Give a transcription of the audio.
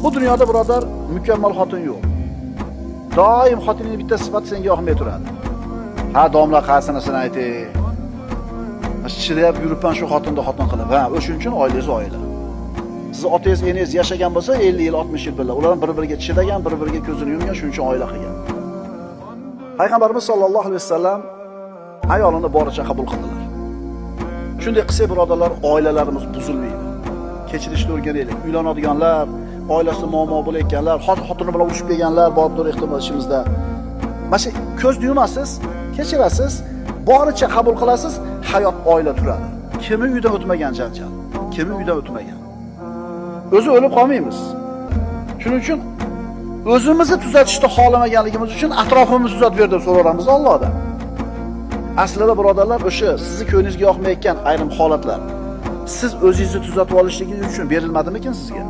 Bu dunyoda birodar mukammal xotin yo'q. Doim xotinning bitta sifati senga yoqmay turadi. Ha, domla qaysinisini aytay. Chidab yuribman shu xotinni xotin qilib. Ha, o'shuning uchun oilangiz oila. Siz otangiz, enangiz yashagan bo'lsa 50 yil, 60 yil birga, ular ham bir-biriga chidagan, bir-biriga ko'zini yumgan, shuning uchun oila qilgan. Payg'ambarimiz sollallohu alayhi vasallam ayolini boricha qabul qildilar. Shunday qilsak, birodarlar, oilalarimiz buzilmaydi. Kechirishni o'rganaylik. Uylanadiganlar, oilasida muammo bo'layotganlar, xotini bilan urushib kelganlar bordir ehtimol ishimizda. Mana shu ko'zni yumasiz, kechirasiz, boricha qabul qilasiz, hayot oila turadi. Kimi uydan o'tmagan janjal, kimi uydan o'tmagan. O'zi o'lib qolmaymiz. Shuning uchun o'zimizni tuzatishni xohlamaganligimiz uchun atrofimizni tuzatib ber deb so'raveramiz Allohdan. Aslida birodarlar, o'sha sizni ko'nglingizga yoqmayotgan ayrim holatlar siz o'zingizni tuzatib olishligingiz uchun berilmadimikin sizga?